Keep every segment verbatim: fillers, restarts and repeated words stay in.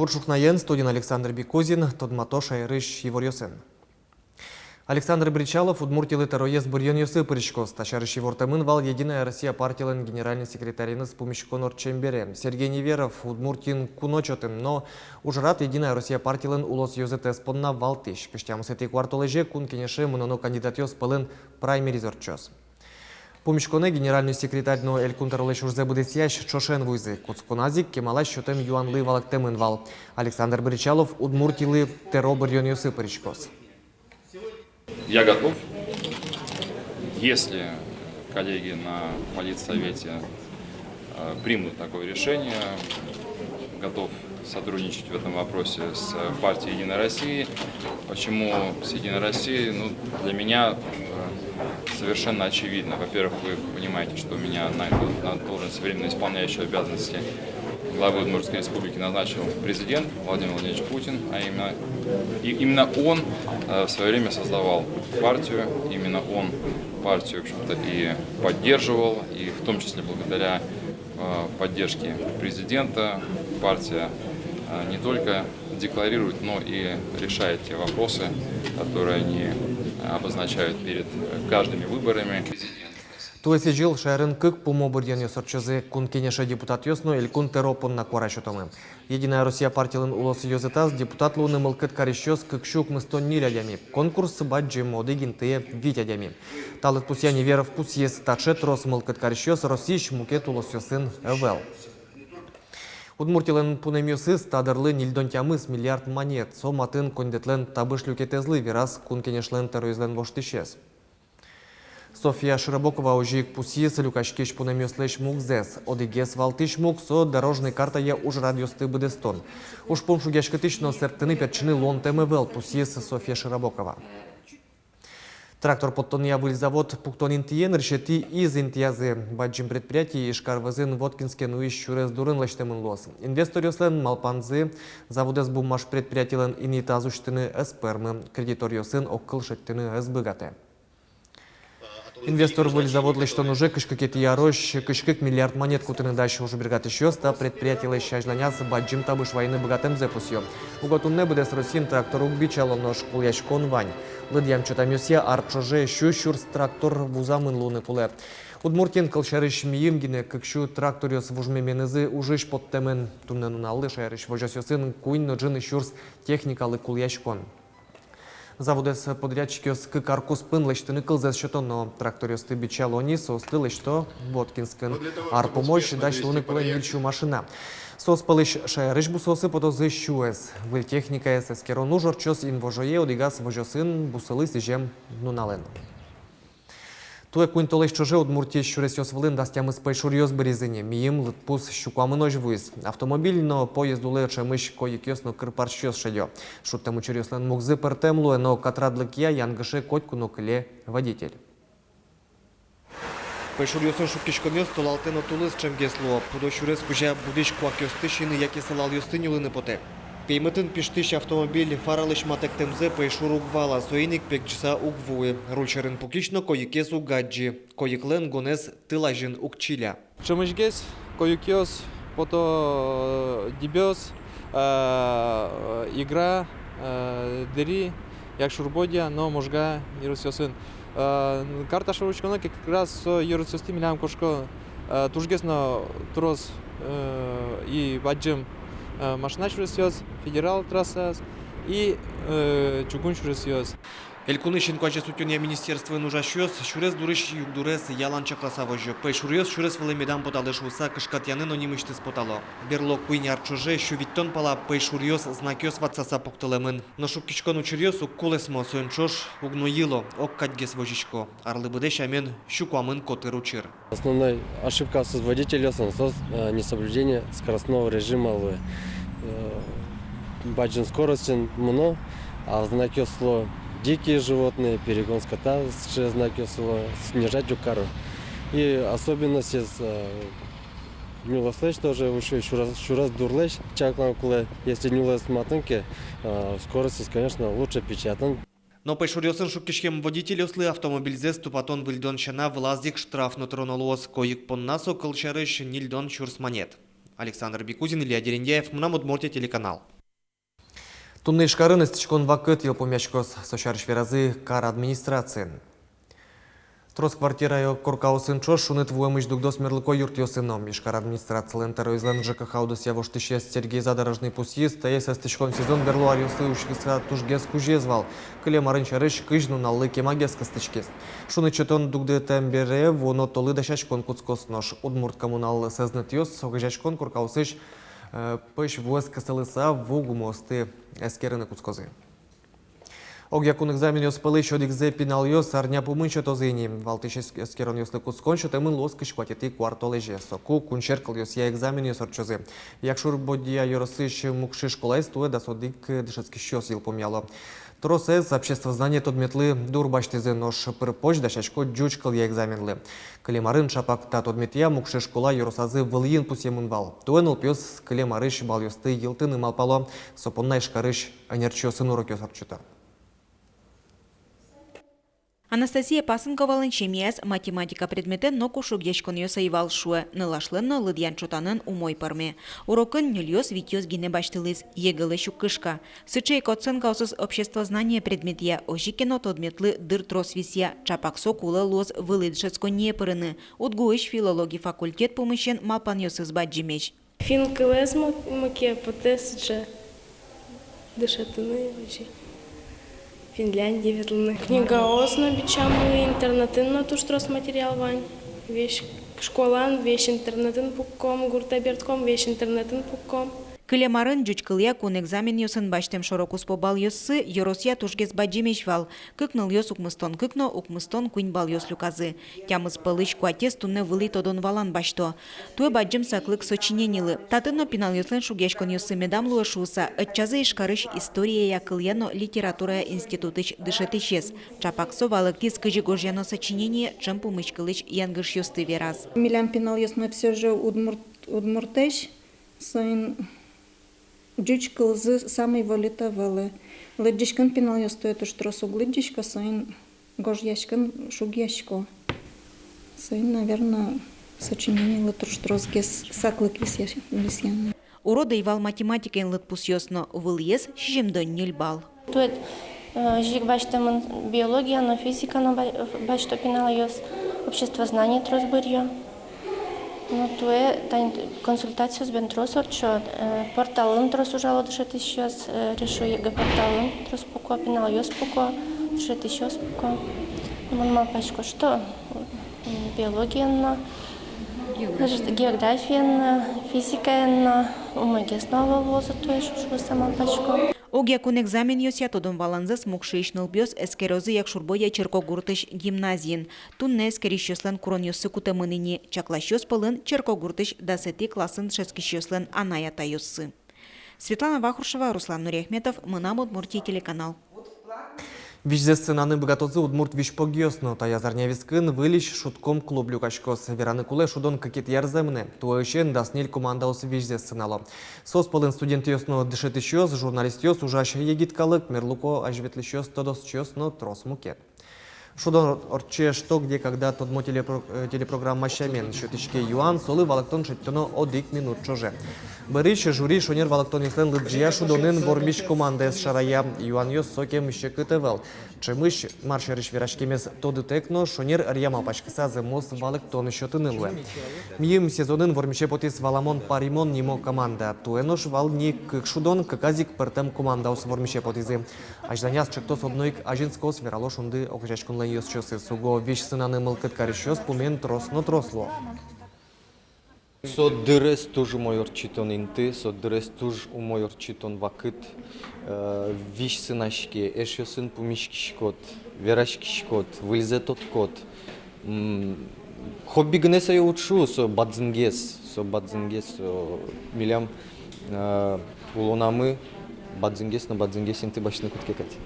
Бур ӵукнаен, студиын Александр Бикузин, тодмато шаерысь иворъёсын. Александр Бречалов Удмуртилы тӧроез быръёнъёсы пыриськоз. Та сярысь ивортэмын вал «Единая Россия» партилэн генеральный секретареныз пумиськон ортчем бере. Сергей Неверов Удмуртиын куно чотын, но ужрад «Единая Россия» партилэн улосъёзэтэз понна валтӥсь. Кызь тямысэтӥ куартолэзе Кун Кенеше мыноно кандидатъёс пӧлын праймериз ортчоз. Пумиськонэ генеральный секретарь но Элькун тӧролэсь ужзэ быдэсъясь ӵошен вуизы. Кутсконаз ик кемалась сётэм юанлы валэктэмын вал: Александр Бречалов Удмуртилы тӧро быръёнъёсы пыриськоз. Я готов. Если коллеги на политсовете, э, примут такое решение, готов сотрудничать в этом вопросе с партией «Единая Россия». Почему с «Единой Россией»? Ну, для меня, э, совершенно очевидно. Во-первых, вы понимаете, что меня на эту, на должность временно исполняющего обязанности главы Удмуртской Республики назначил президент Владимир Владимирович Путин, а именно, и именно он, э, в своё время создавал партию, именно он партию, в общем-то, и поддерживал, и в том числе благодаря, э, поддержке президента партия, э, не только декларирует, но и решает те вопросы, которые они, э, обозначают перед, э, каждыми выборами. Туэ сӥзьыл шаерын кык пумо быръёнъёс ортчозы: Кун Кенеше депутатъёс но Элькун тӧро понна куара сётомы. «Единая Россия» партилэн улосъёзэтаз депутат луыны мылкыд карисьёс кык сю укмыстон ньыль адями. Конкурс бадӟым, одӥг интые вить адями. Та лыдпусъя Неверов пусйиз: таӵе трос мылкыд карисьёс Россиысь мукет улосъёсын ӧвӧл. Удмуртилэн пунэмъёсыз та дырлы ньыльдон тямыс миллиард манет. Со матын коньдэтлэн табыш люкетэзлы, вераз Кун Кенешлэн тӧроезлэн воштӥсез. Софья Широбокова озьы ик пусйиз люкаськись пунэмъёслэсь мугзэс. Одӥгез валтӥсь муг — со дорожной картая ужрадъёсты быдэстон. Ужпум шугъяськытӥсь, но сэрттыны-пертчыны луонтэм ӧвӧл, пусйиз Софья Широбокова. Трактор поттонъя выль завод пуктон интые нырысетӥ из интыязы. Бадӟым предприятие Ижкар вӧзын Воткинске нуись сюрес дурын лэсьтэмын луоз. Инвесторъёслэн малпанзы: заводэз буммаш предприятилэн инъетаз усьтыны ӧз пӧрмы, кредиторъёсын огкыл шедьтыны ӧз быгатэ. Инвестор выль завод лэсьтон уже кызь кыкетӥ арозь кызь кык миллиард манет кутыны дась. Ужбергатӥсьёс та предприятилэсь азьланяз бадӟым табыш вайыны быгатэмзэ пусъё. Уго туннэ быдэс Россиын трактор уг бичало, нош кулэяськон вань. Лыдъям-чотамъёсъя, ар ӵоже сю сюрс трактор вузамын луыны кулэ. Удмуртиын, кылсярысь, мийым гинэ кык сю тракторъёс вужмеменызы ужысь поттэмын. Туннэ нуналлы шаерысь возёсъёсын куинь но ӝыны сюрс техникалы кулэяськон. Заводэз подрядчикъёс кык ар куспын лэсьтыны кылзэс сётоно. Тракторъёсты бичало ни, соосты лэсьто Воткинскын. Ар пумозь дась луыны кулэ ньыль сю машина. Соос пӧлысь шаерысь бусыосы потозы сюэз. Выль техникаез эскерон уж ортчоз инвожое одӥгаз возёсын бусылы сӥзем нуналын. Туэ куинь толэзь ӵоже Удмуртиысь сюресъёс вылын дас тямыс пӧйшуръёс быризы ни. Мийым лыдпус сю куамынозь вуиз. Автомобиль но поезд улэ ӵемысь койыкъёс но кыр парсьёс шедё. Шудтэм учыръёслэн мугзы пӧртэм луэ, но катрадлыкъя янгыше котьку но кыле водитель. Пӧйшуръёсын шуккиськонъёс толалтэ но тулыс ӵемгес луо. Пудо сюрес кузя будӥсь куакъёсты сиыны яке сылалъёсты нюлыны потэ. Пеймытын пиштӥсь автомобиль фаралэсь матэктэмзэ пӧйшур уг вала, соин ик пегӟыса уг вуы. Руль сьӧрын пукись но койыкез уг адӟы. Койыклэн гонэз тыл азьын уг чиля. Ӵемысьгес койыкъёс пото, э, Дебёс, э, Игра, э, Дэри, Якшур-Бӧдья но Можга ёросъёсын. Э, карта шоры учконо ке, как раз со ёросъёсты милям кошко, э, тужгес но трос, э, и бадӟым, э, машина сюресъёс, федерал трассаос и, э, чугун сюресъёс. Элькунысь инкуазез утёнъя министерствоын ужасьёс сюрес дурысь югдурез ялан чакласа возё. Пӧйшуръёс сюрес вылэ медам поталэ шуыса кышкатъяны но нимысьтыз потало. Берло куинь ар ӵоже сю витьтон пала пӧйшуръёс знакъёс ватсаса пуктылэмын. Но шуккиськон учыръёс уг кулэсмо, соин ӵош уг но йыло, ог кадьгес возисько. Арлы быдэ сямен сю куамын котыр учыр. Основной ошибкаосыз водительёслэн соос, э, несоблюдение скоростного режима луэ. Э, бадӟым скоростен мыно, а знакъёс луо «дикие животные», «перегон скота», сыӵе знакъёс луо, снижать уг каро. И особенностез, э, нюлэслэсь тоже, уж сюрес, сюрес дурлэсь чаклан кулэ. Если нюлэс матын ке, э, скоростез, конечно, лучше пичиятон. Но пӧйшуръёсын шуккиськем водительёслы автомобильзэс тупатон-выльдон сяна вылаз ик штраф но тыроно луоз. Койык понна со, кылсярысь, ньыльдон сюрс манет. Александр Бекузин, Илья Дерендяев, «Мынам Удмуртие» телеканал. Туннэ Ижкарын эстӥськон вакыт йылпумъяськоз. Со сярысь веразы кар администрациын. Трос квартирая коркаосын ӵош шуныт вуэмысь дугдоз мерлыко юртъёсы но. Ижкар администрацилэн тӧроезлэн ЖКХ удысъя воштӥсез Сергей Задорожный пусйиз: таез эстӥськон сезон берло аръёсы усьтыса тужгес кузёез вал. Кылем арын сярысь кызь нуналлы кемагес кыстӥськиз. Шуныт сётон дугдытэм бере вуоно толлы дасяськон кутскоз. Нош «Удмурт коммунал» сӧзнэтъёс огазеяськон коркаосысь, э, пӧсь вуэз кысылыса ву гумыосты эскерыны кутскозы. Огъя кун экзаменъёс пӧлысь одӥгзэ пиналъёс арня пумын сётозы ини. Валтӥсь эс-, эскеронъёслы кутскон сётэмын луоз кызь куатетӥ куартолэзе. Соку кун сьӧр кылъёсъя экзаменъёс ортчозы. Якшур-Бӧдья ёросысь Мукшы школаез туэ дас одӥг дышетскисьёс йылпумъяло. Тросэз обществознание тодметлы дурбасьтӥзы, нош пыр-поч дасясько ӟуч кылъя экзаменлы. Кылем арын ӵапак та тодметъя Мукшы школа ёросазы вылӥын пусъемын вал. Туэ нылпиос кылем арысь балъёсты йылтыны малпало. Со понна Ижкарысь ӧнерчиосын урокъёс ортчыто. Анастасия Пасынковалэн семьяяз математика предметэн ноку шугъяськонъёс ӧй вал, шуэ. Нылашлэн но лыдъян-чотанэн умой пӧрме. Урокын ньыльёс-витьёс гинэ басьтылӥз, ЕГЭ-лэсь уг кышка. Сыӵе ик оценкаосыз обществознание предметъя. Озьы ке но тодметлы дыр трос висъя, ӵапак со кулэ луоз вылӥ дышетсконние пырыны. УдГУысь филологи факультет пумысен малпанъёсыз бадӟымесь. Финн кылэз мо-, маке потэ сыӵе дышетыны, озьы Финляндие ветлыны. Книгаос но бичамы, интернетын но туж трос материал вань. Весь школаын, весь интернетын пукком, гуртэ бертком, весь интернетын пукком. Кылем арын ӟуч кылъя кун экзаменъёсын басьтэм шоро-куспо балъёссы ёросъя тужгес бадӟымесь вал. Кык нылъёс укмыстон кык но укмыстон куинь балъёс люказы. Тямыс пӧлысь куатез туннэ вылӥ тодон-валан басьто. Туэ бадӟым саклык сочиненилы. Татын но пиналъёслэн шугъяськонъёссы медам луэ шуыса, ӧтчазы Ижкарысь историяя, кылъя но литературая институтысь дышетӥсез. Ӵапак со валэктӥз, кызьы гожъяно сочинение, ӵем пумиськылӥсь янгышъёсты вераз. Милям пиналъёсмы всё же удмурт, удмуртэсь, соин ӟуч кылзы самой вольыт ӧвӧл. Лыдӟиськын пиналъёс туэ туж трос уг лыдӟисько, соин гожъяськын шугъясько. Соин, наверно, сочиненилы туж тросгес саклык висъя-, висъяны. Урод ӧй вал математикаын лыдпусъёс но, вылӥез сизьымдон ньыль балл. Туэ, э, озьы ик басьтэмын биология но, физика но ба-, басьто пиналъёс, обществознание трос быръё. Ну, туэ тани консультациос бен трос ортчо, э, порталын трос ужало дышетӥсьёс, э, «Решу ЕГЭ» порталын трос пуко, пиналъёс пуко, дышетӥсьёс пуко. Мон малпасько, что, м, биологиен но, географиен но, физикаен но умойгес но ӧвӧл луозы туэ шуыса малпасько. Огъя кун экзаменъёсъя тодон-валанзэс Мукшыысь нылпиос эскерозы Якшур-Бӧдья черкогуртысь гимназиын. Туннэ эскерисьёслэн куронъёссы кутэмын ини. Чакласьёс пӧлын черкогуртысь дасэтӥ классын дышетскисьёслэн анай-атайёссы. Светлана Вахрушева, Руслан Нуриахметов, «Мынам Удмуртие» телеканал. Визьзэс сынаны быгатозы удмурт визьпогъёс но. Таяз арня вискын выльысь «Шудком» клуб люкаськоз. Вераны кулэ, шудон кыкетӥ арзэ мынэ. Туэысен дас ньыль командаос визьзэс сынало. Соос пӧлын студентъёс но дышетӥсьёс, журналистъёс, ужась егит калык, мерлыко азьветлӥсьёс, тодосчиос но трос мукет. Шудон ортче «Что? Где? Когда?» тодмо телепро-, э, телепрограмма сямен. Сётӥське юан, солы валэктон шедьтоно одӥг минут ӵоже. Бӧрысь жюри шонер валэктонъёслэн лыдӟея шудонын вормись командаез шарая. Юанъёс сокем секыт ӧвӧл. Ӵемысь мар сярысь вераськемез тодытэк но, шонер ӧръя малпаськыса, зэмос валэктон сётыны луэ. Мийым сезонын вормисе потӥз валамон «Паримон» нимо команда. Туэ нош вал ни кык шудон, кыказ ик пӧртэм командаос вормисе потӥзы. Азьланяз чектос одно ик азинскоз, верало «Шунды» огазеяськонлэн ёзчиосыз. Уго визь сынаны мылкыд карисьёс пумен трос но трос луо. Со дырез туж умой ортчытон инты, со дырез туж умой ортчытон вакыт, э, визь сынаське, эшъёсын пумиськиськод, вераськиськод, выльзэ тодкод. М, хобби гинэ сое уд шу, со бадӟымгес, со бадӟымгес, со милям, э, улонамы бадӟымгес но бадӟымгес инты басьтыны кутске кадь.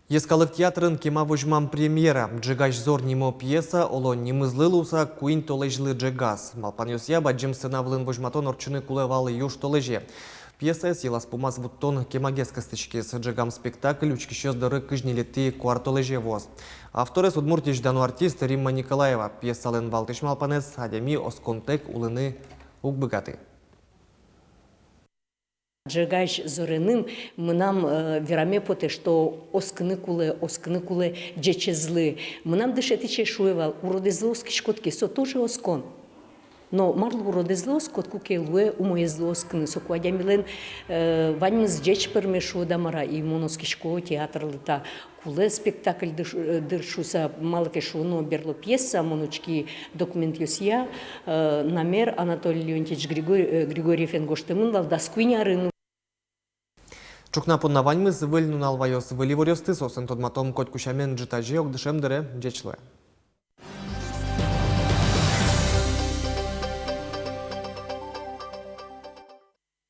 Йӧскалык театрын кема возьмам премьера. «Ӝегась зор» нимо пьеса, оло, нимызлы луыса, куинь толэзьлы ӝегаз. Малпанъёсъя, бадӟым сцена вылын возьматон ортчыны кулэ вал южтолэзе. Пьесаез йылаз-пумаз вуттон кемагес кыстӥськиз. «Ӝегам» спектакль учкисьёс доры кызь ньылетӥ куартолэзе вуоз. Авторез — Удмуртиысь дано артист Римма Николаева. Пьесалэн валтӥсь малпанэз — адями осконтэк улыны уг быгаты. Ӝегась зореным мынам, э, вераме потэ, что оскыны кулэ, оскыны кулэ ӟечезлы. Мынам дышетӥсе шуэ вал: уродэзлы оскиськод ке, со тоже оскон. Но марлы уродэзлы оскод, куке луэ умоезлы оскыны? Соку адямилэн, э, ваньмыз ӟеч пӧрме, шуод-а, мар-а, и мон оскисько театрлы, та кулэ спектакль дыр, э, дыр шуса. Малы ке шуоно, берло пьеса, мон учки документъёсъя, э, номер Анатолий Леонтьевич Григор-, э, Григорьевен гожтэмын вал дас куинь арын. Ӵукна понна ваньмыз. Выль нунал ваёз выль иворъёсты, соосын тодматом котьку сямен ӝытазе огдышем дыре. Ӟеч луэ.